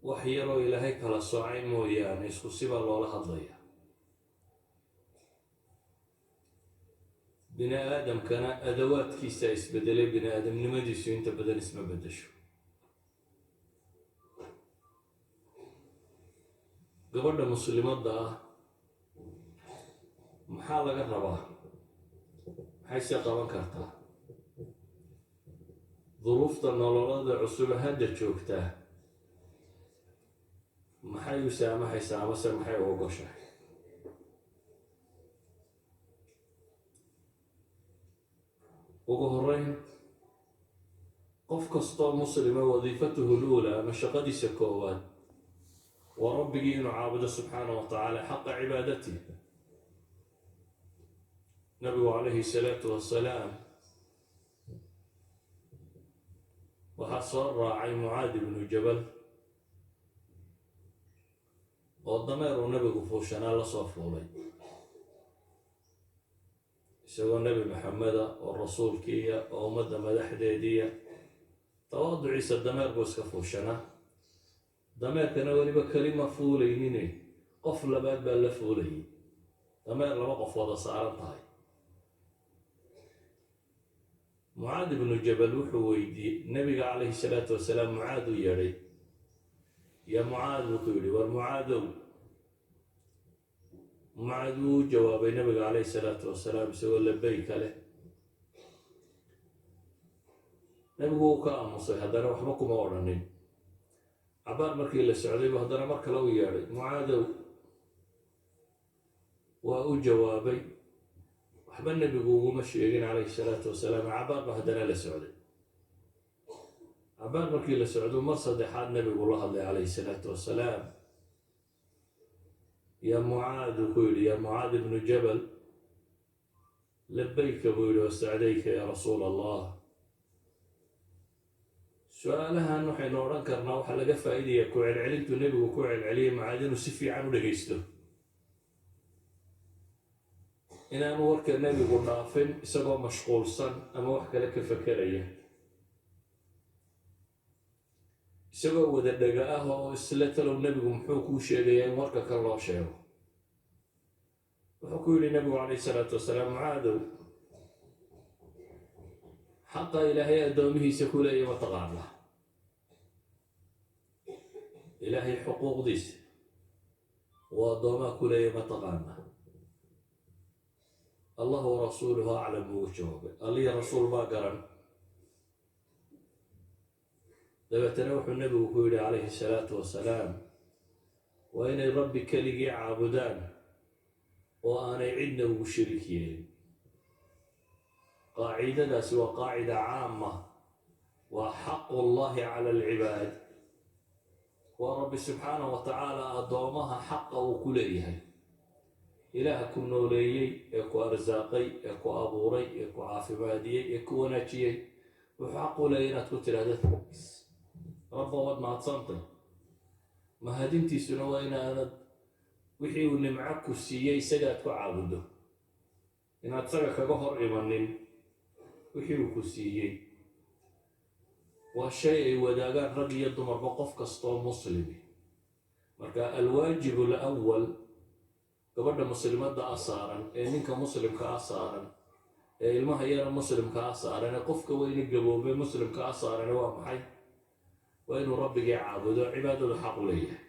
Wax yaroo Ilaahay kala soocay mooyaane, isku sibaa loola hadlaya. Bini aadamkana adawaadkiisa isbedelay, bini aadamnimadiisu inta badan isma beddesho. Gabadha muslimadda ah maxaa laga rabaa? Maxayse qaban kartaa? Duruufta nololada cusube hadda joogtaa maxay u saamaxaysaa amase maxay u ogoshahay? Ugu horeyn, qof kastoo muslima wadiifatuhu luula ama shaqadiisa koowaad waa Rabbigii inuu caabudo subxaana wa tacaala xaqa cibaadatihi. Nabigu calayhi salaatu wasalaam waxaa soo raacay Mucaad ibnu Jabal oo dameer uu nabigu fuushanaa la soo fuulay, isagoo Nebi Maxameda oo rasuulkiiya oo ummadda madaxdeediiya, tawaaduciisa dameer buu iska fuushanaa. Dameerkana weliba kelima fuulaynine, qof labaad baa la fuulayay, dameer laba qof wada saaran tahay. Mucaad ibnu Jabal wuxuu weydiiyey nabiga calayhi salaatu wasalaam, Mucaad u yeedhay. "Ya Mucaad," buu ku yidhi, "war Mucaadow." Mucaad wuu u jawaabay nabiga calayhi salaatu wasalaam isagoo labayka leh. Nabigu wuu ka aamusay, haddana waxba kuma odhanin. Cabaar markii la socday buu haddana mar kale u yeedhay, "Mucaadow." Waa u jawaabay, waxba nebigu uguma sheegin calayhi salaatu wasalaam. Cabaar ba haddana la socday. Cabaar markii la socdo, mar saddexaad nebigu la hadlay calayhi salaatu wasalaam. "Ya Mucaad," uu ku yidhi, "ya Mucaad ibnu Jabal." "Labayka," buu yidhi, "wasacdayka ya Rasuul Allah." Su-aalahan waxaynu odhan karnaa waxaa laga faa'iidaya ku celcelintuu nebigu ku celceliyay Mucaad inuu si fiican u dhegaysto, inaanu warka nebigu dhaafin isagoo mashquulsan ama wax kale ka fekeraya, isagoo wada dhega ah oo isla talow nebigu muxuu kuu sheegayaa in warka kan loo sheego. Wuxuu ku yidhi nebigu calayhi salaatu wasalaam, "Mucaadow, xaqa Ilaahay addoomihiisa ku leeya ma taqaanaa? Ilaahay xuquuqdiisa uu addoomaha ku leeya ma taqaanaa?" "Allahu warasuuluhu aclam," buu ugu jawaabay. Alliya rasuul baa garan. Dabeetana wuxuu nebigu ku yidhi calayhi salaatu wasalaam, waa inay Rabbi keligii caabudaan oo aanay cidna ugu shariik yeelin. Qaacidadaasi waa qaacida caama, waa xaqu llahi cala alcibaad, waa Rabbi subxaanahu wa tacaala addoomaha xaqa uu ku leeyahay. Ilaaha ku nooleeyey ee ku arsaaqay ee ku abuuray ee ku caafimaadiyey ee ku wanaajiyey wuxuu xaq u leeyahy inaad ku tidhahdo, "Rabba, waad mahadsantay." Mahadintiisuna waa inaanad wixii uu nimco ku siiyey isagaad ku caabuddo, inaad isaga kaga hor imanin wixii uu ku siiyey. Waa shay ay wadaagaan rag iyo dumarba, qof kastoo muslimi. Marka alwaajib alawal gabadha muslimadda a saaran, ee ninka muslimka a saaran, ee ilmaha yara muslimka a saaran, ee qofka weyne gaboobay muslimka a saaran waa maxay? Waa inuu Rabbigii caabudo, cibaadadu xaq u leeyahay.